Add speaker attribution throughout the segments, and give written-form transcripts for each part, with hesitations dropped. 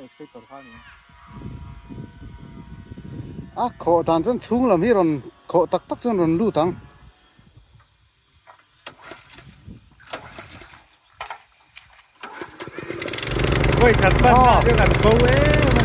Speaker 1: exciter kha a ni a.
Speaker 2: A khawh dan chuan chhung lam hi rawn khawh tak tak chuan rawn lut ang.
Speaker 1: Vawi khat hman na chu kan bo em a.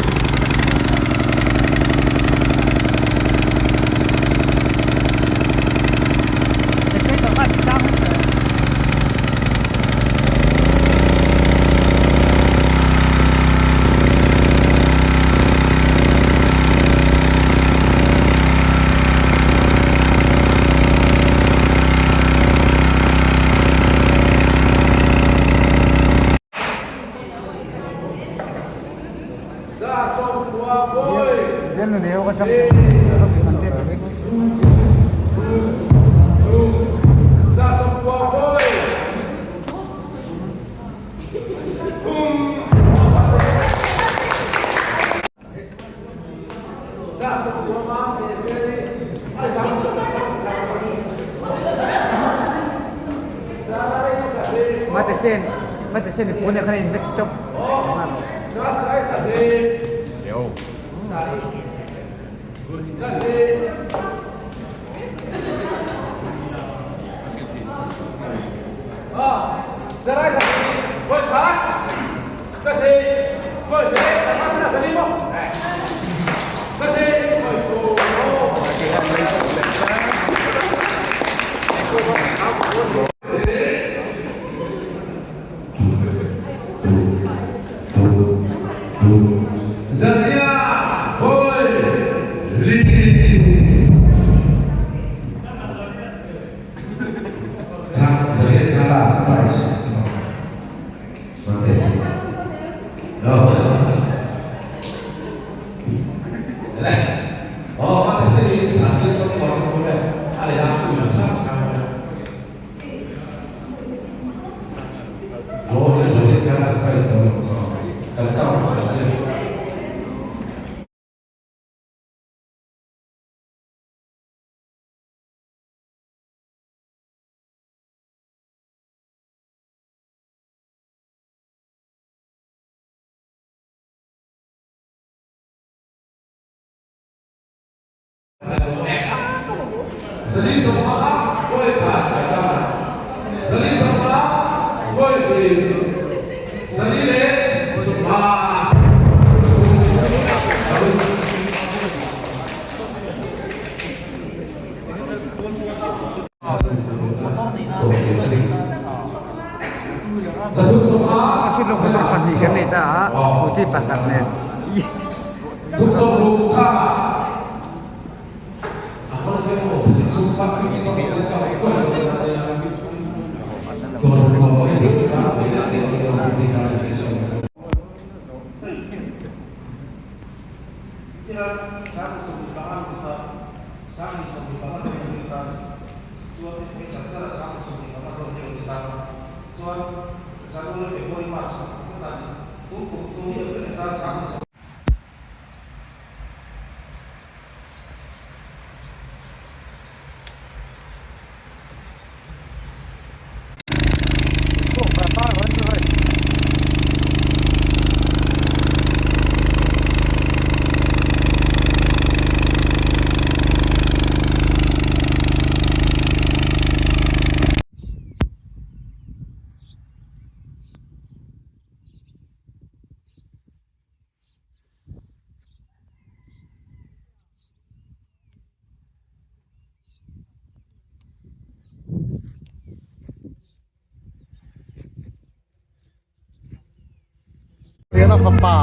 Speaker 1: Liana fapa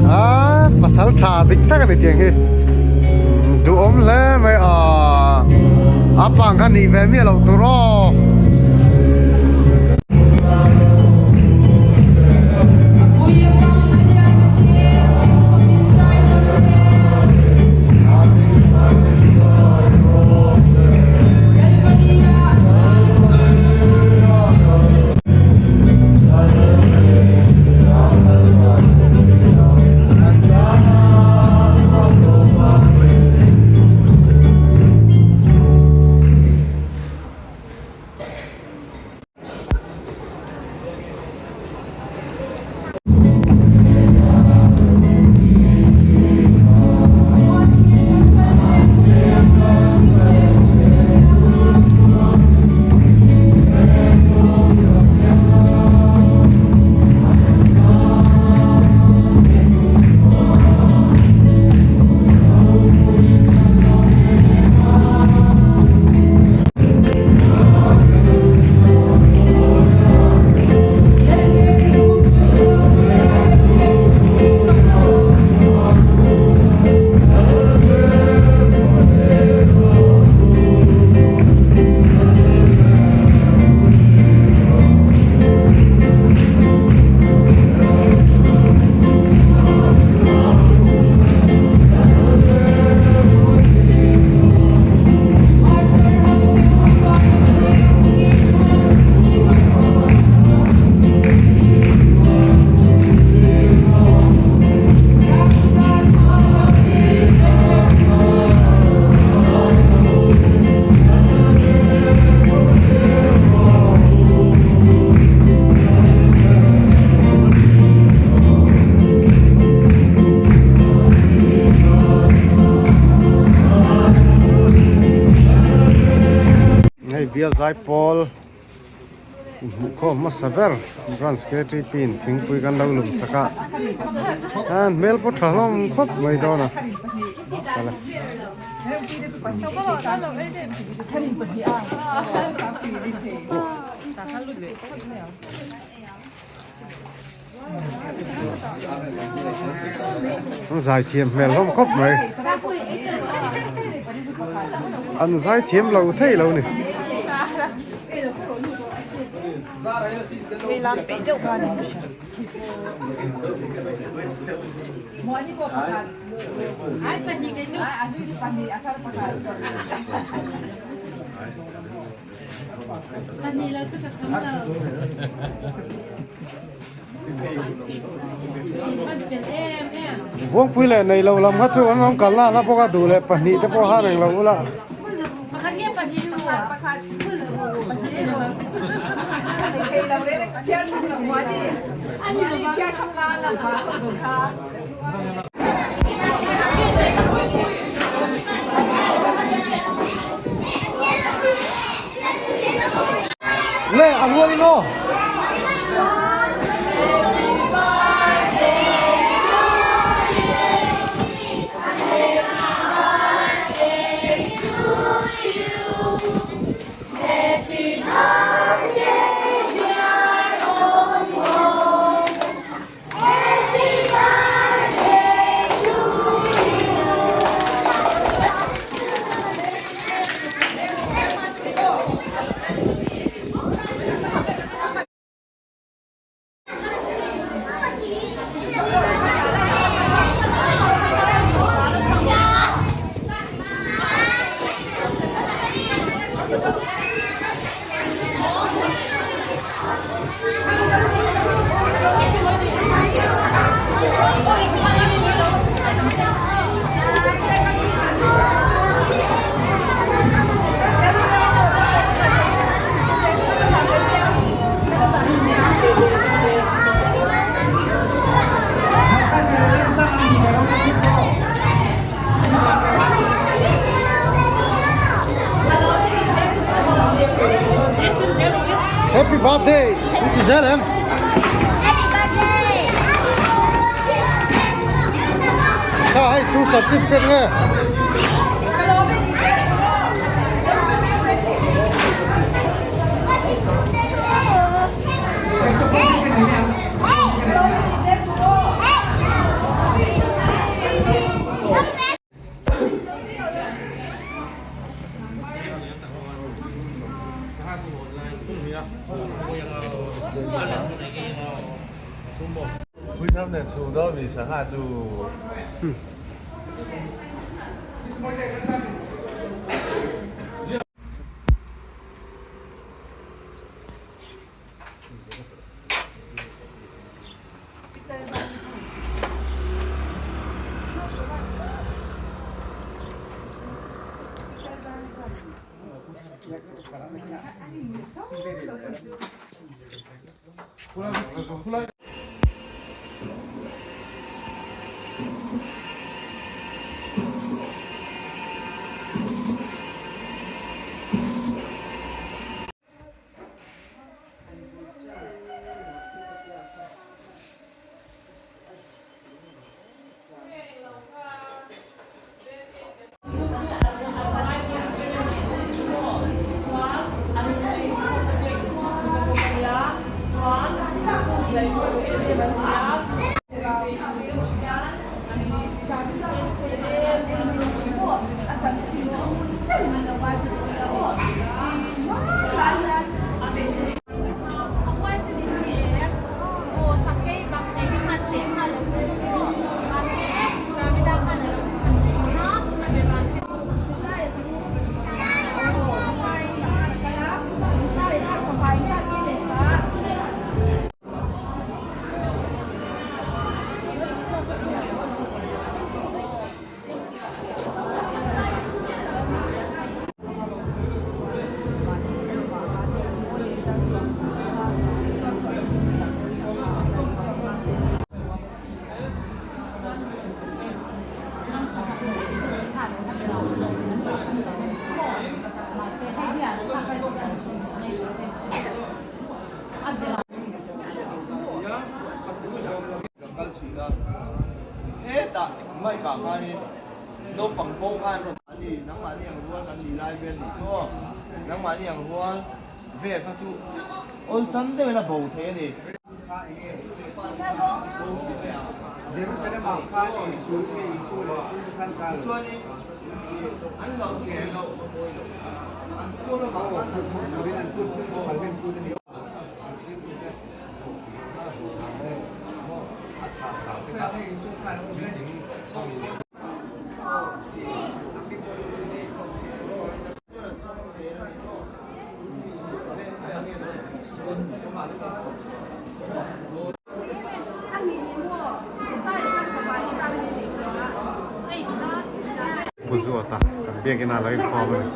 Speaker 1: ah pasal tha dik tak a ni tiang hi duhawm hle mai ah a pang kha nih ve miah loh tur aw. Hei bial zaipawl inhmuhkhawm hmasa ber branch ktp in thingpui kan lo lum sak a an hmel pawh tha hlawm khawp mai dawn a kala. An zaithiam hmel hlawm khawp mai. An zaithiam lo thei lo ni. Buangpui leh nei lo lam kha chu an rawn kal na na bawk a duh leh pahnih te pawh ha reng lo ula. Le a rual in aw. Happy birthday i ti zel em?
Speaker 3: Happy birthday!
Speaker 1: Kha hei tu certificate nge?
Speaker 4: kah khanin naupang pawh khan rawn a ni nangmahni ang rual kan nih lai vel nih chu aw nangmahni ang rual vel kha chu awlsam deuhin a bo thei a ni. Tichuanin an lo chu sawi loh an khaw lamah khan
Speaker 1: Pu Zuata kan biakin a lo inkhawm a ni.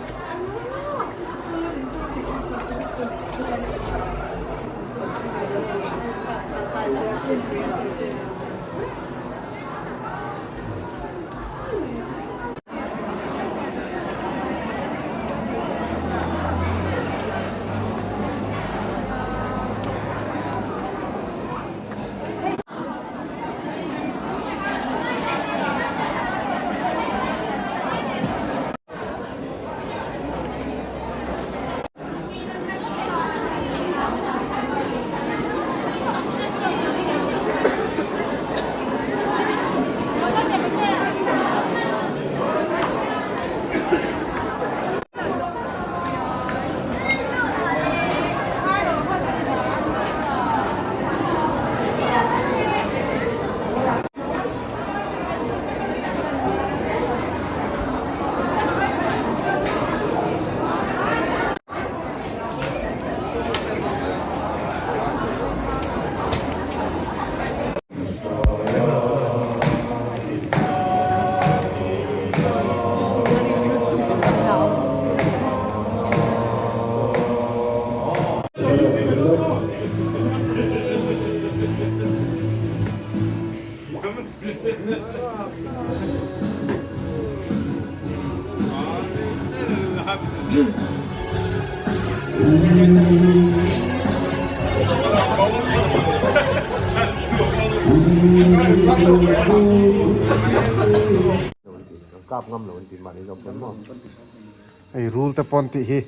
Speaker 1: Hei rul te pawn tih hi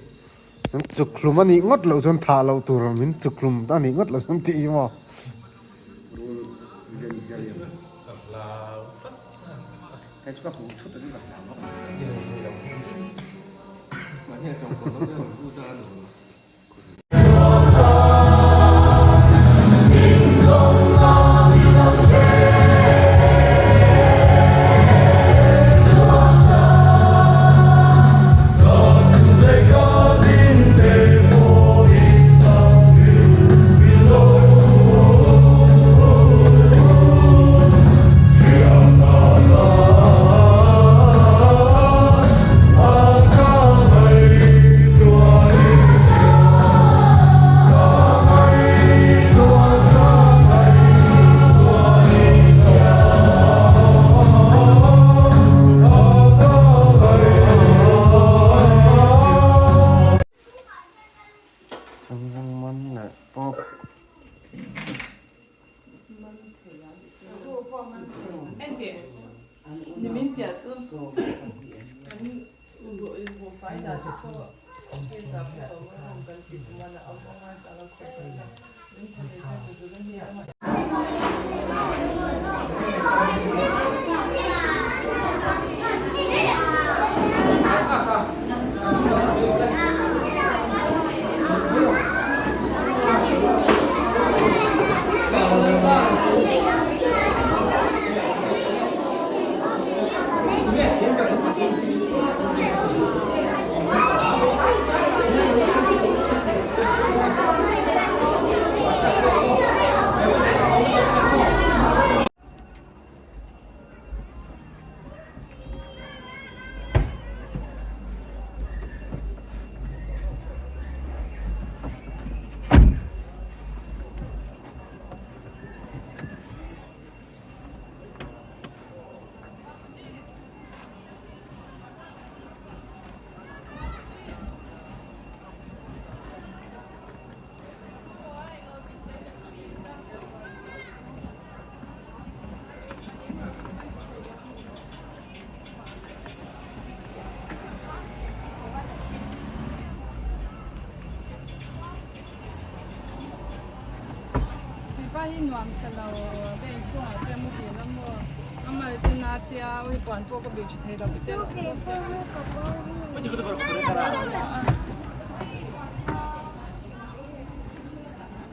Speaker 1: an chuk hlum a nih ngawt loh chuan thah loh tur min chuk hlum a nih ngawt loh chuan tih hi maw.
Speaker 5: Pa hi nuam sa lo ve inchhungah te muhil a maw a mal te na tia ui puan pawh ka bih tha thei lo te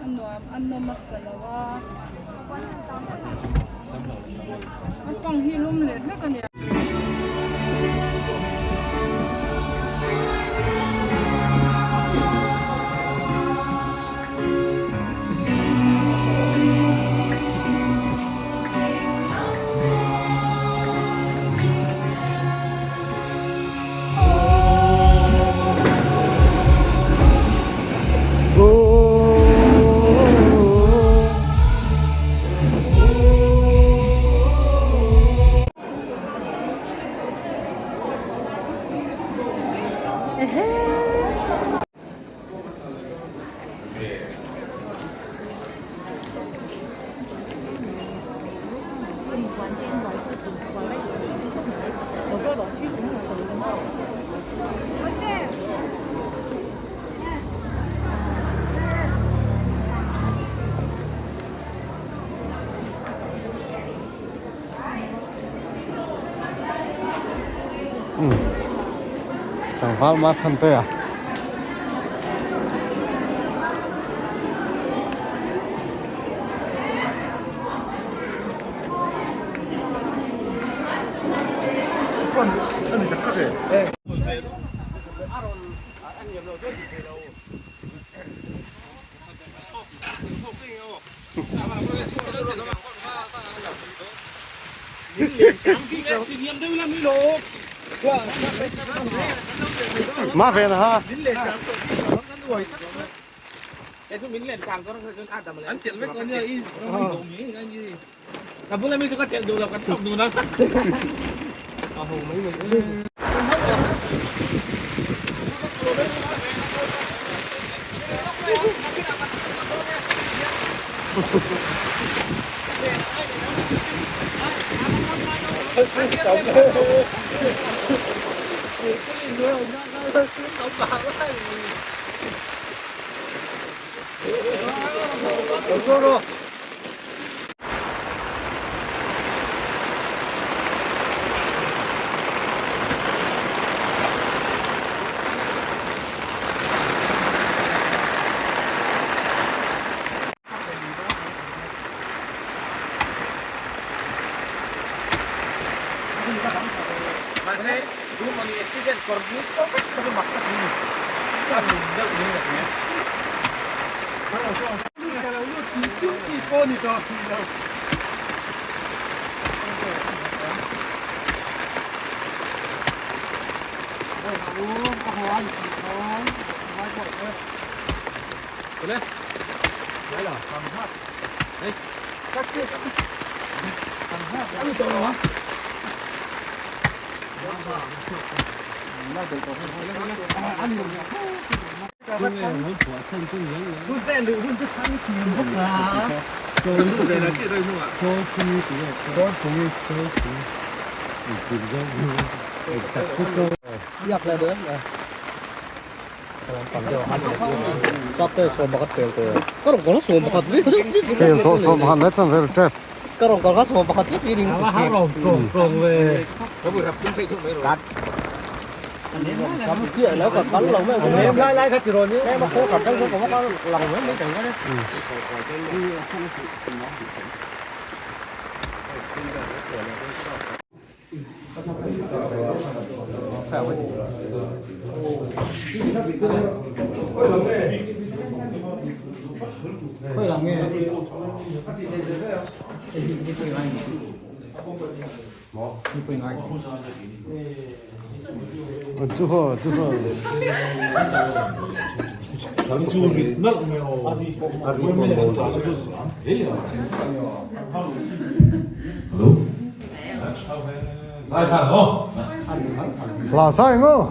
Speaker 5: a nuam a nawm a sa lo a a pang hi lum leh hlek a ni.
Speaker 1: Tlangval ma chhan te a. Ma ve na ha. Tel tawh sawm han le chan vel tep. Chu ho chu ho. Là sai ngô.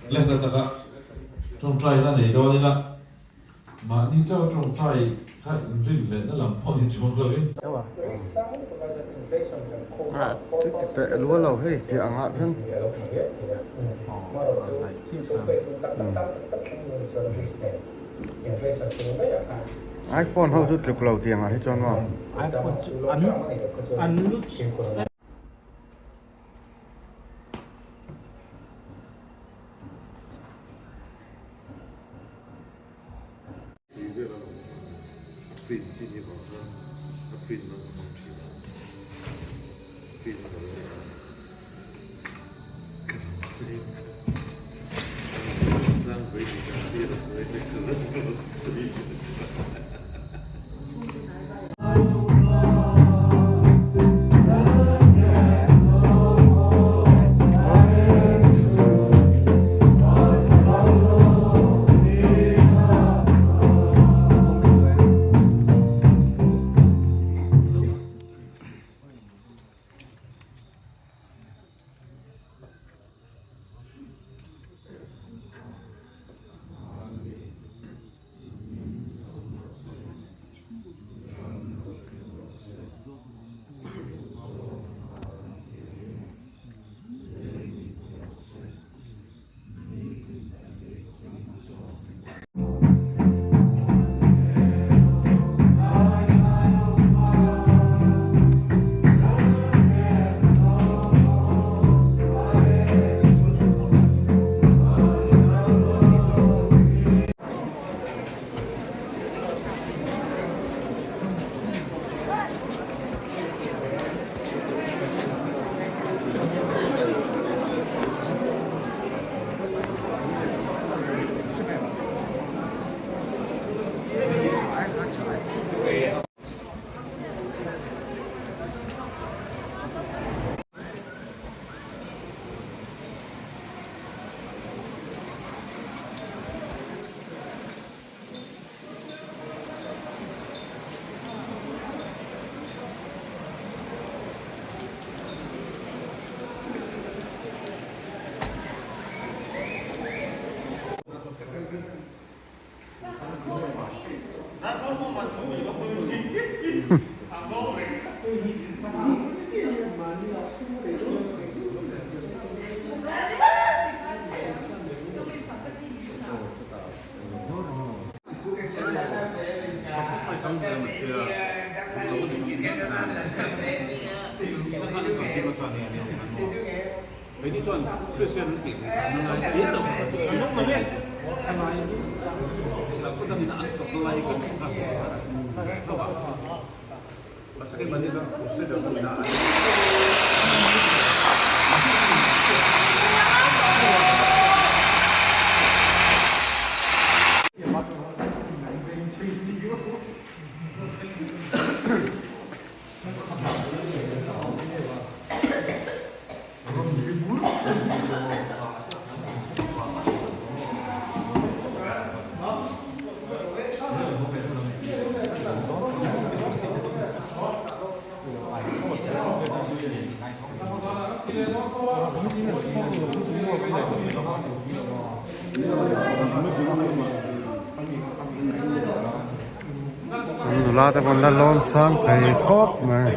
Speaker 6: Lehna taka tawngtai na nei dawn ila mahni chauh tawngtai kha inrin lehna lam pawh ni chuang lovin.
Speaker 1: Teh lual lo hei tih angah chuan. iPhone ho chu tluk lo tih angah hi chuan maw. An nula te pawn la lawn sang thei khawp mai.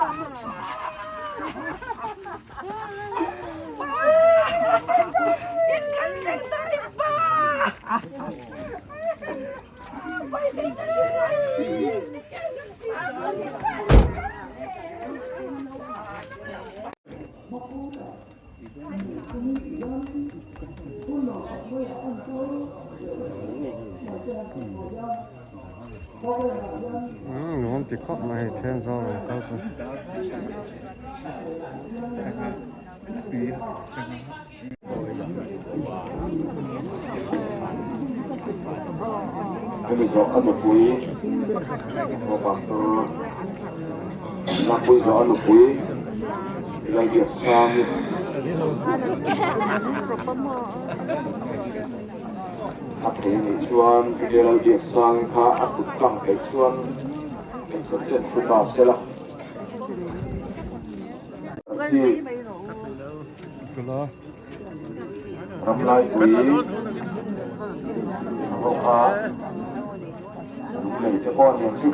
Speaker 1: Umm nuam ti khawp mai hei then zawng rawn kal chu.
Speaker 7: Hemi zawh a nupui aw pastor Lakpui zawh a nupui Lalbiaksangi a thei a nih chuan Puja Lalbiaksangi kha a kut tlang theih chuan hmeichhe chuan thu ta se la. Ramlaipui ho kha lunglei te pawh a ni ang chu.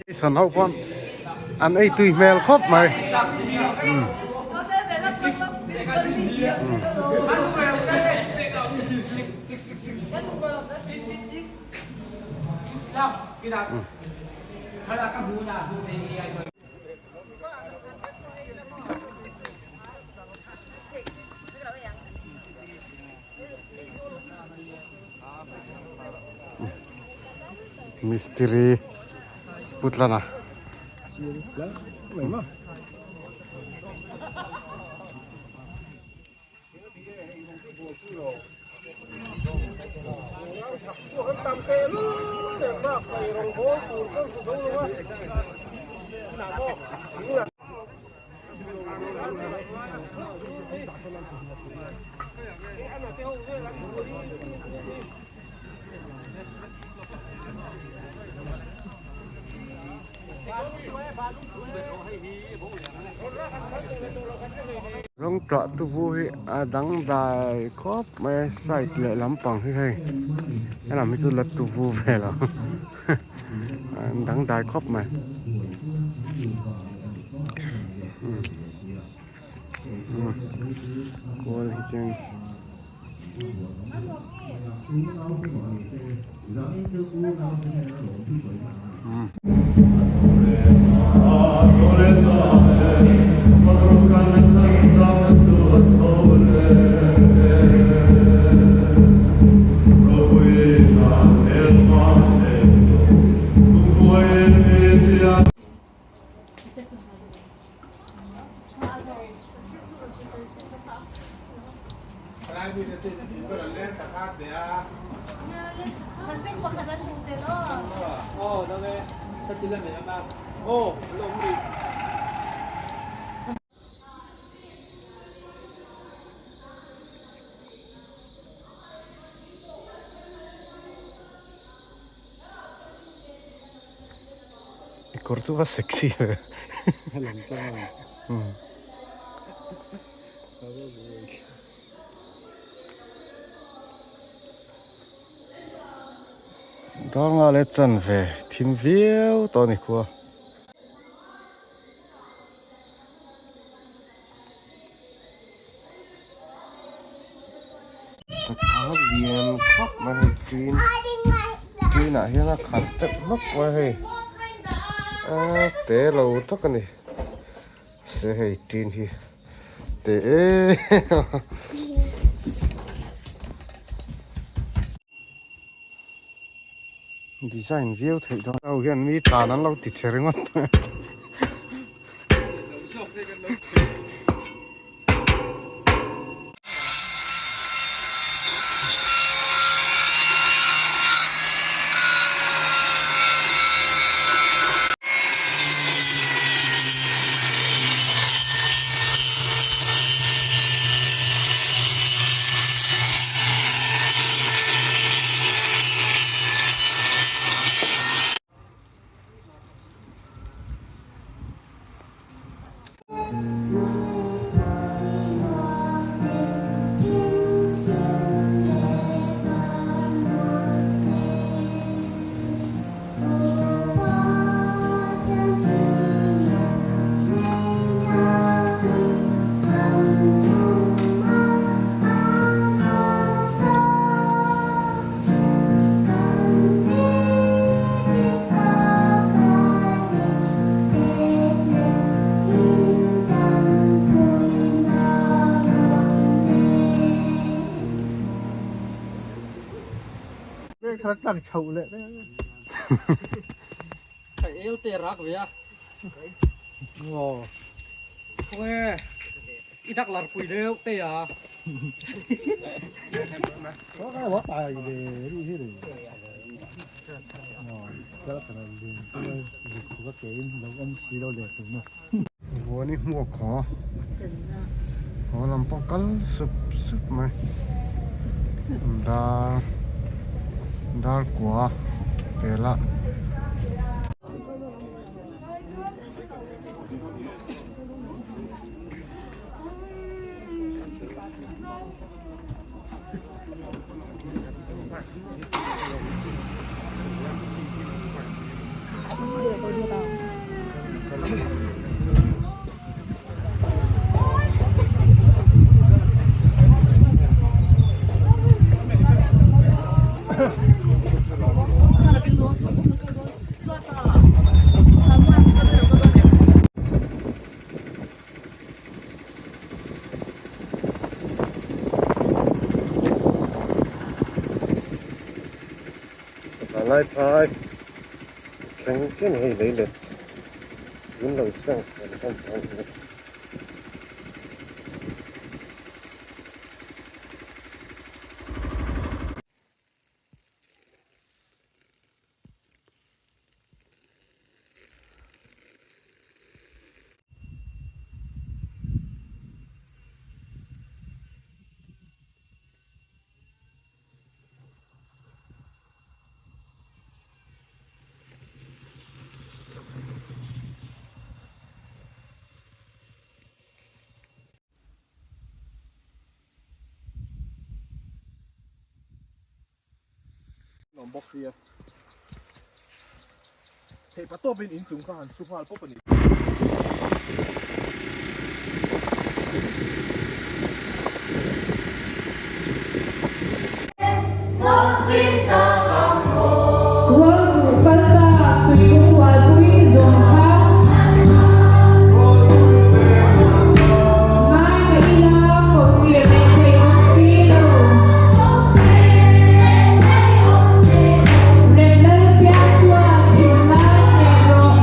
Speaker 1: Jason ho pawn an ei tui hmel khawp mai. Mistiri putlana. Rawng tah tu bu hi a dangdai khawp mai a side leh lampang hi hei helam hi chu la tu vu vel ang a dangdai khawp mai. Kawl hi chuan. I kawr chu va sexy ve. Dar nga leh chan ve thim viau tawh a ni khua. Thla lian khawp mai hei tin tin ah hian a khat teuh hlawk mai hei a te lo tak a ni se hei tin hi te em design viau theih dawn ho hian mi tlan an lo ti che ringawt. Vuani hmuak haw haw lam pawh kal sup sup mai dar dar kua pela. Lai phai thleng chian hei lei let min lo seng fel hlawm tawh a ni.
Speaker 4: Nuam bawk sia. Theih pa tawpin inchung kha han su nghal pawp a ni.
Speaker 5: Rualbuh kal ta suikung rualpui zawng kha. Ngai mah ila kohkir reng thei awm si lo. Rem lal piang chuan thinlai hnem rawh.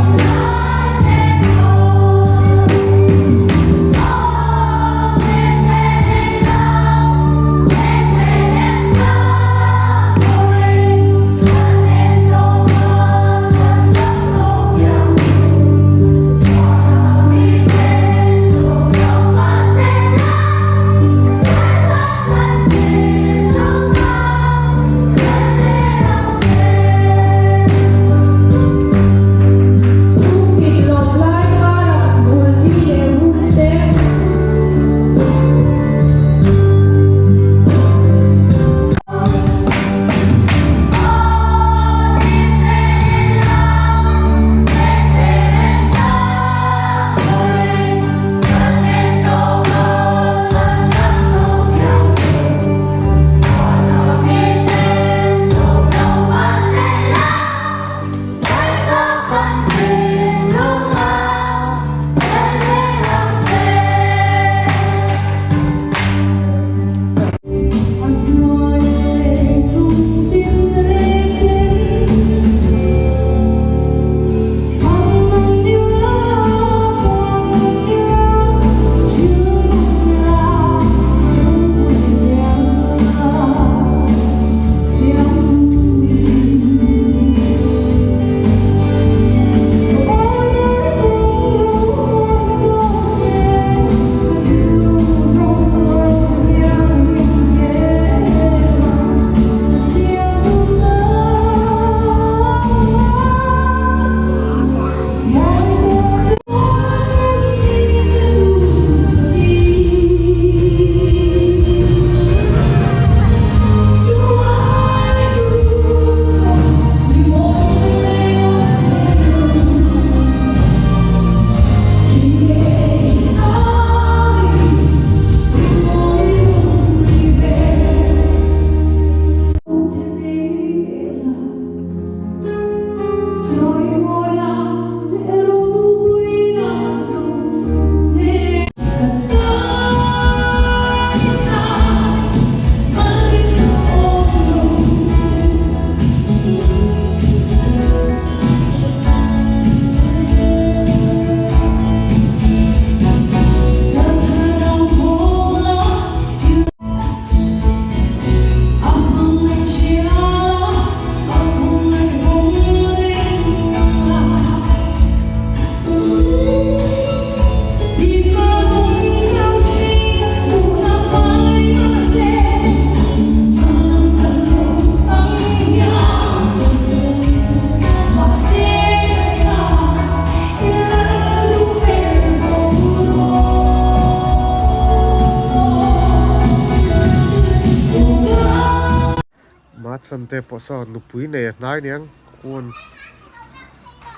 Speaker 1: chhan te pawh saw nupui nei a hnai niang huan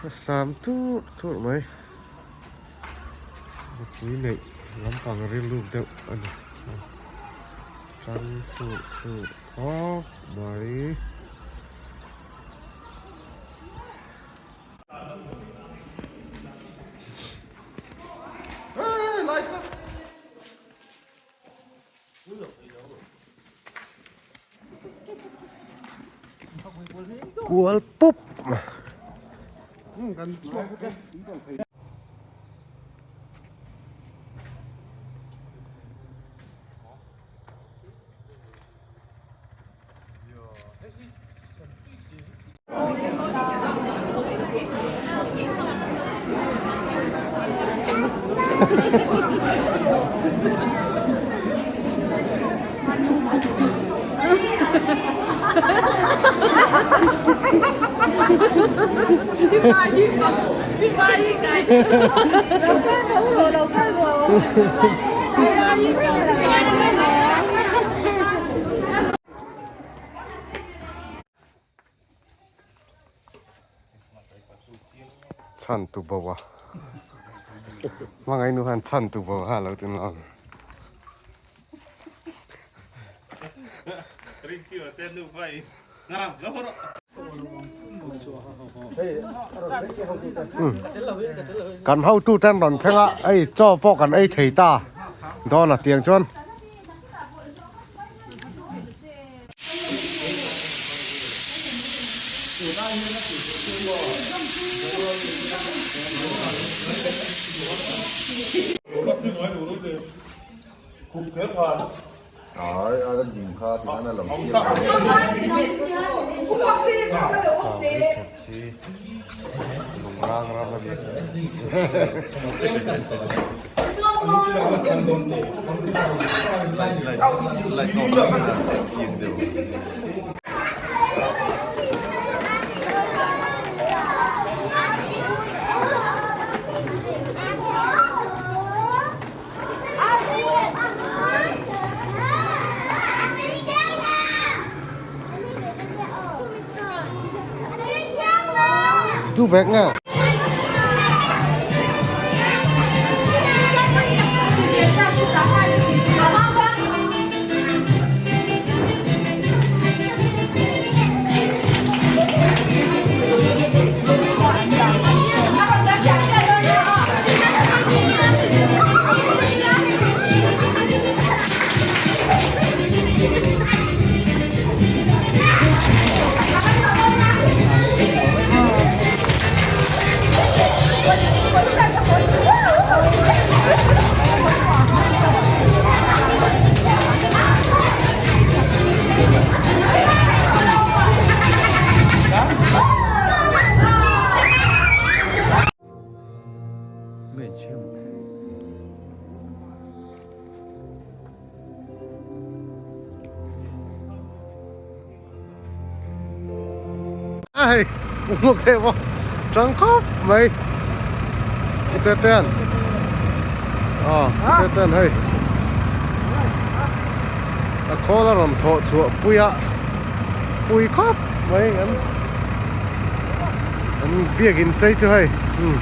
Speaker 1: a sam turh turh mai nupui neih lampang rilruk deuh a ni tang surh surh khawp mai. Kual pup Chhan tu bo a hmangaih nu khan chhan tu bo kha a lo ti nuam. Kan hotu ten rawn thleng a hei chaw pawh kan ei thei ta dawn a tiang chuan. Du vek nge? A hei hmuak theih maw tang khawp mai ute ten aw ute ten hei a khawl a rawn thawh chhuah pui a pui khawp mai an an biakin chei chu hei umm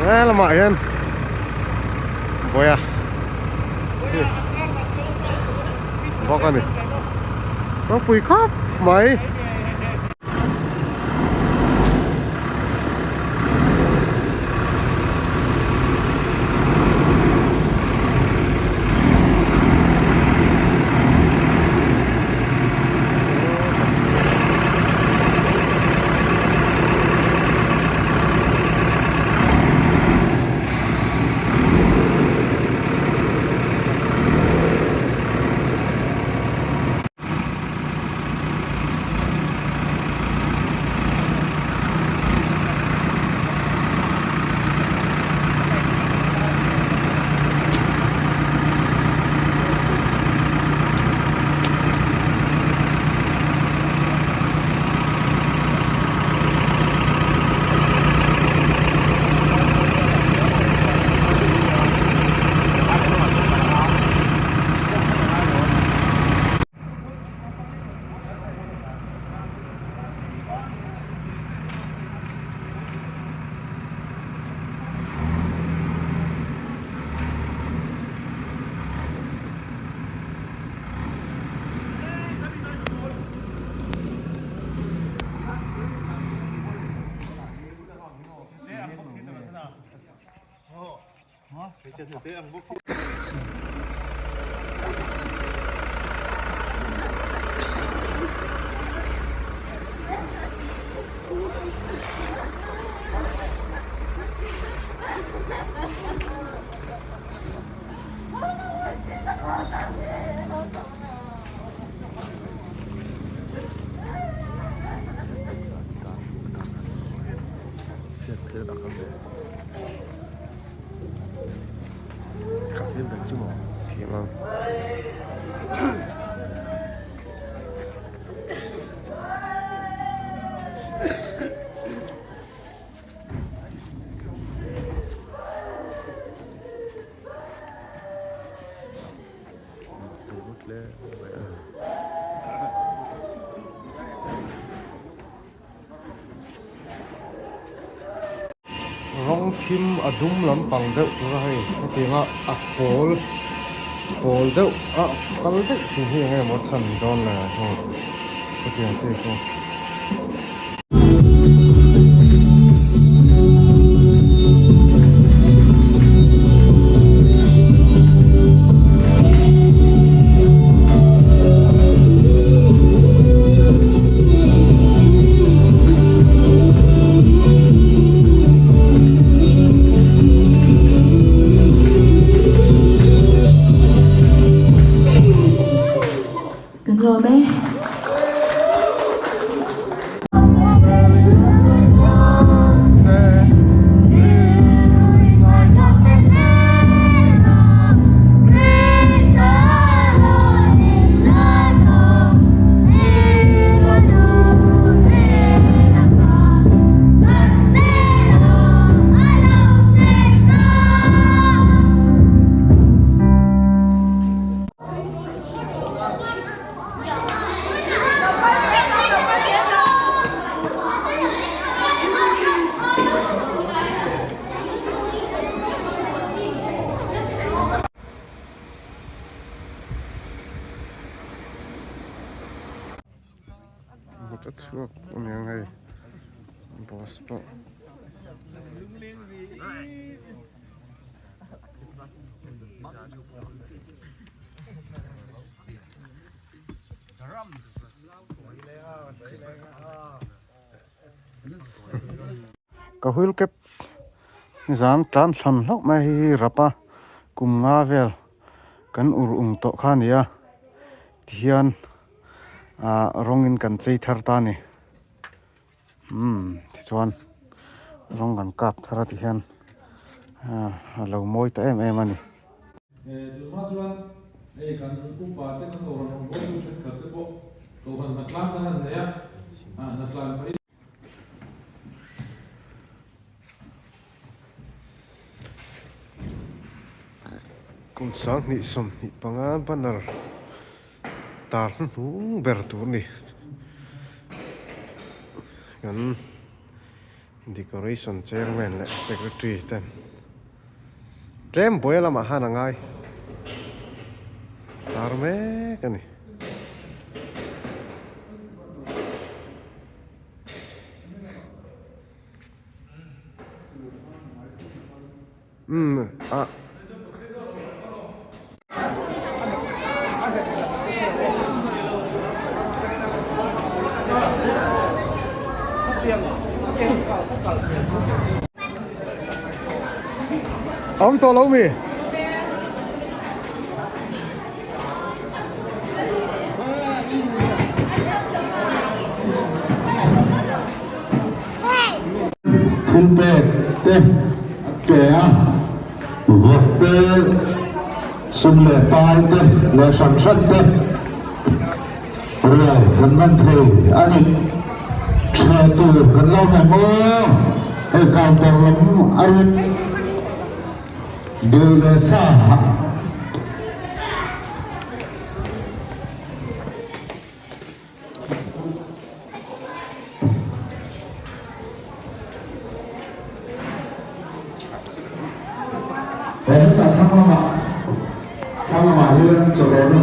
Speaker 1: he lamah hian vawi a bawk a ni ropui khawp mai. Rawng thim a dum lampang deuh tura hei hetianga a pawl pawl deuh a kal daih thin hi eng nge maw chhan dawn le hei hetiang chi chu.
Speaker 8: Kan lawm e.
Speaker 1: Mut a chhuak a niang hei boss pawh. Ka wheel cap nizan tlan hlan hlauh mai hei hi rap a kum nga vel kan ur ung tawh kha a ni a tihian ah rawng in kan chei thar ta a ni umm tichuan rawng kan kap thar a tihian ah a lo mawi ta em em a ni.
Speaker 6: Tunhma chuan hei kan upa te kan kohhran rawngbawltu thenkhat te pawh kohhran hnatlang kan han nei a, hnatlan pahin.
Speaker 1: Kum 2025 banner tar hnuhnung ber tur a ni kan decoration chairman leh secretary ten tlem buai lamah khan a ngai tar mek a ni. Umm ah. Awm tawh lo mi?
Speaker 9: Thil pek te an pe a, vawk te, sum leh pai te leh hran hran te ruai kan man thei a ni. Thle tur kan lo hmu maw? Hei counter lam a rin duh leh sa. He hetah thlang lamah thlang lamah hian chawlawna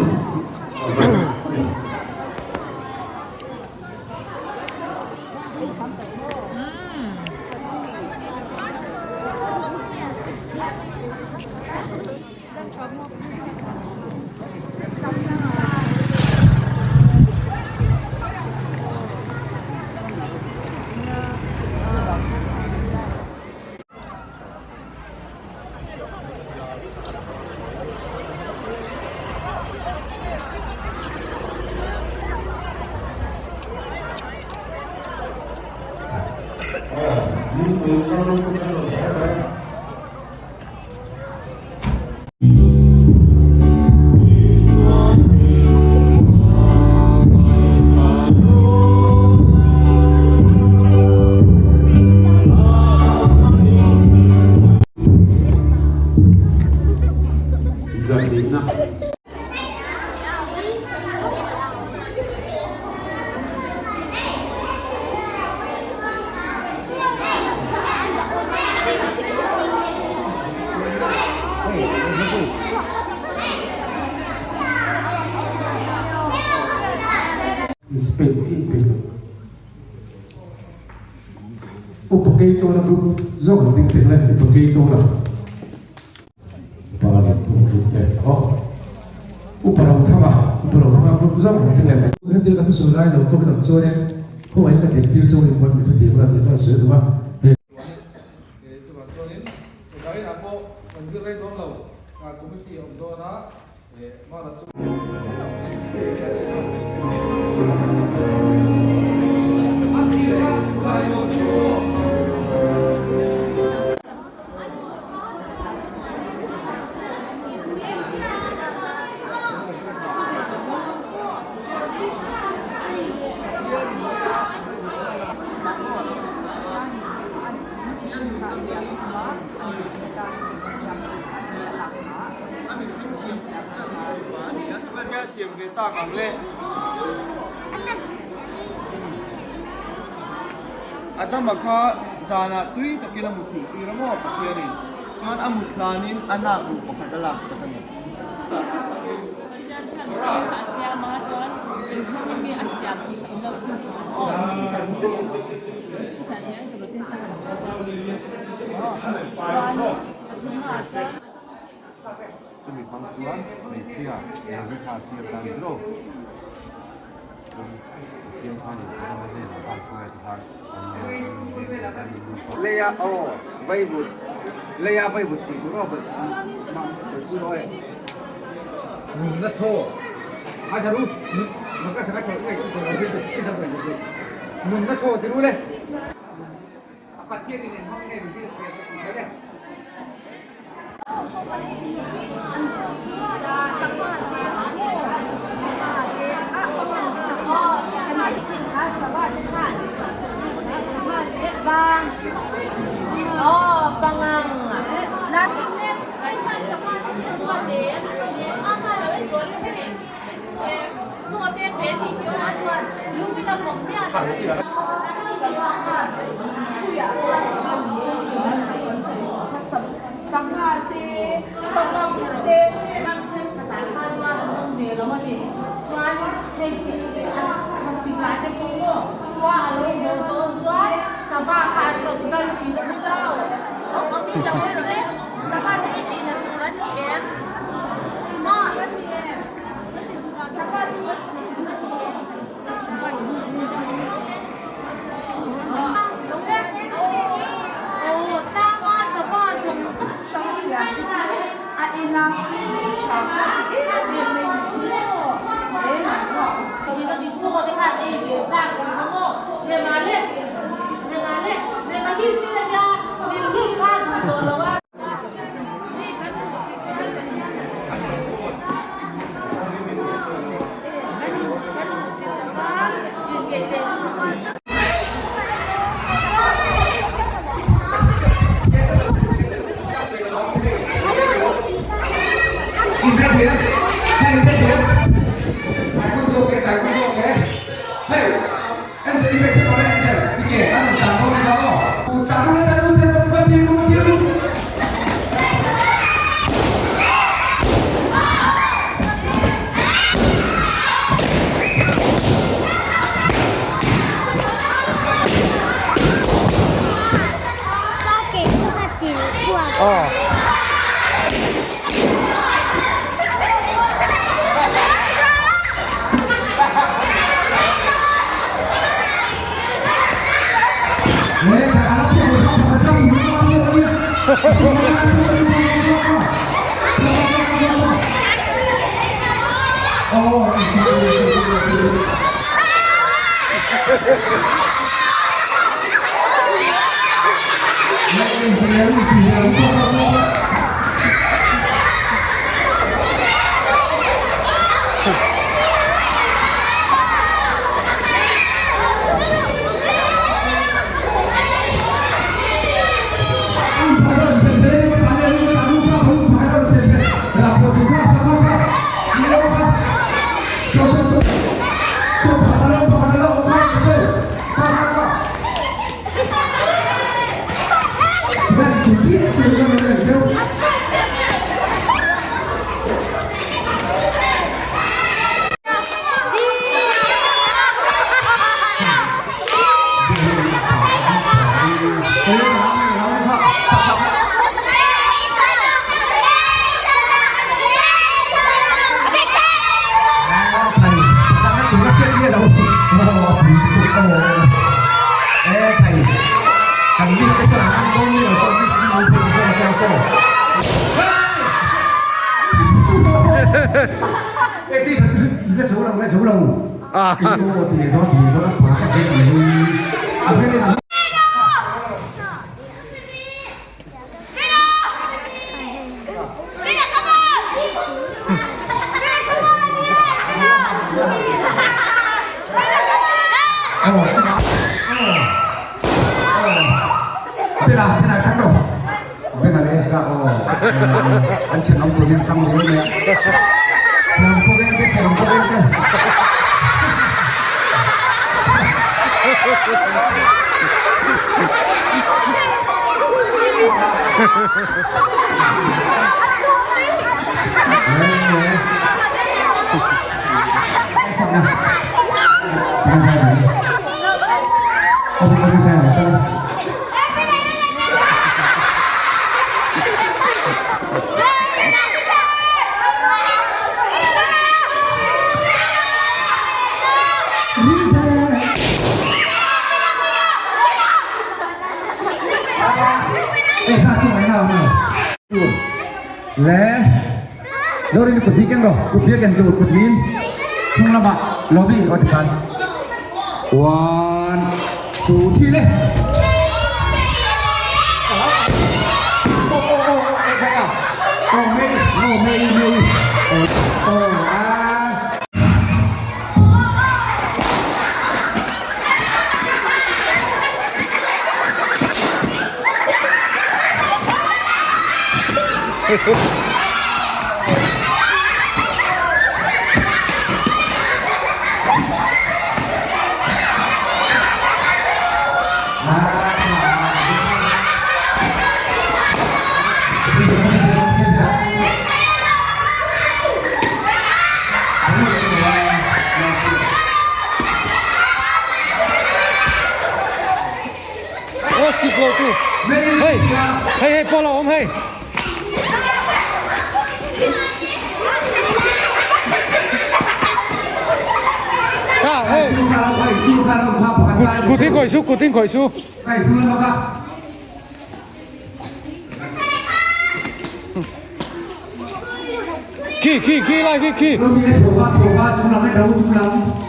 Speaker 7: Zanina.
Speaker 10: Upa Keitawna group zawk an ding tek le Upa Keitawna. Upa Lianthum group te aw Upa Rothanga Upa Rothanga group zawk an ding le. Hetiang ka thusawi lai lo tawkin ang chuanin khawngaih ka dik tir chauh ni khuan min hrethiam la tih chuan sawi a duh a hei.
Speaker 6: Chuvang chuanin zainah pawh kan zir rei dawn lo committee a awm dawn a.
Speaker 4: Siam ve tak ang le. Adama kha zanah tui takin a mutthilh tir a maw Pathianin chuan a mut hlanin a nak ruh pakhat a laksak a ni.
Speaker 1: Chumi hmang chuan hmeichhia Evi kha a siam ta a ni tawh. Chuan Pathian khan in Adama hnenah khan hruai te khan an
Speaker 4: Leia aw vaivut Leia vaivut tih tur aw sawi. Nunna thaw a tha ru Nunna thaw ti ru le. A Pathian in engmang nge mihring siam a tih theih e.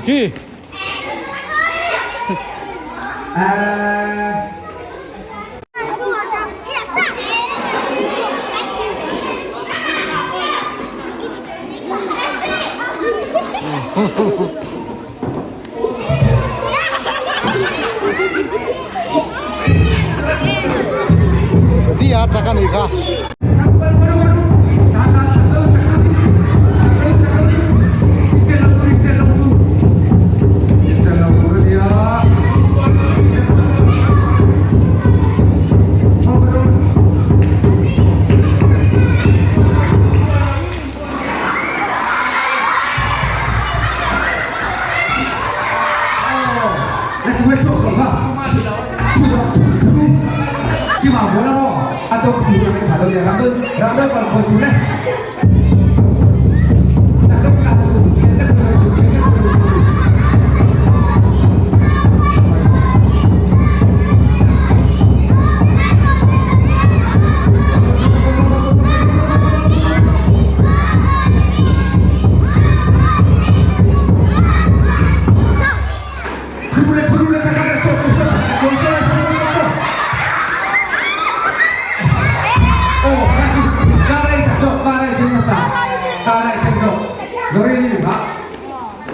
Speaker 9: Hey,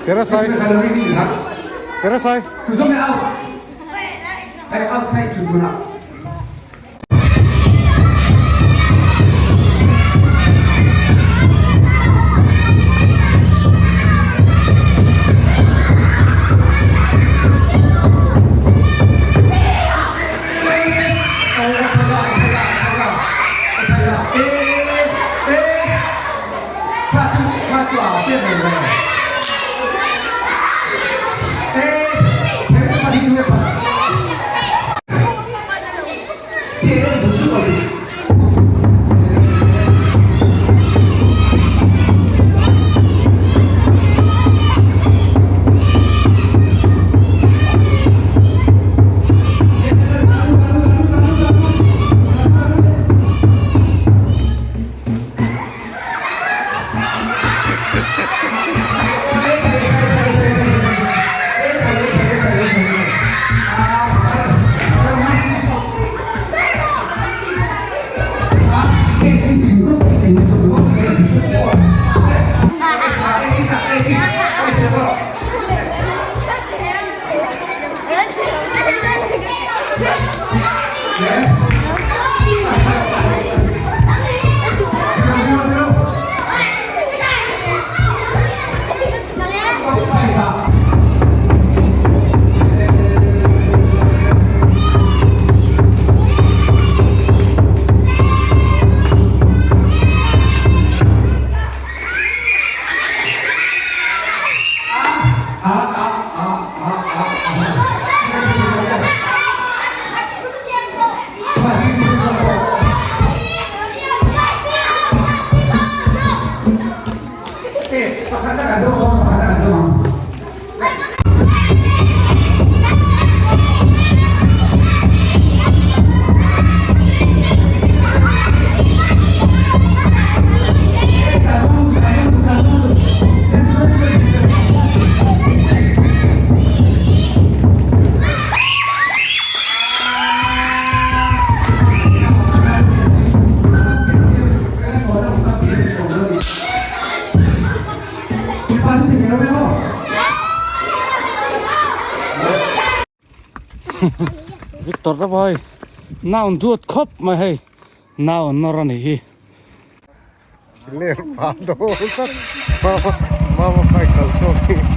Speaker 2: Terasai Terasai Victor te pawh hei naun duat khawp mai hei nau an nawr a nih hi.
Speaker 1: Ler pah dawn tlat mama mama bike kal chhuak hi.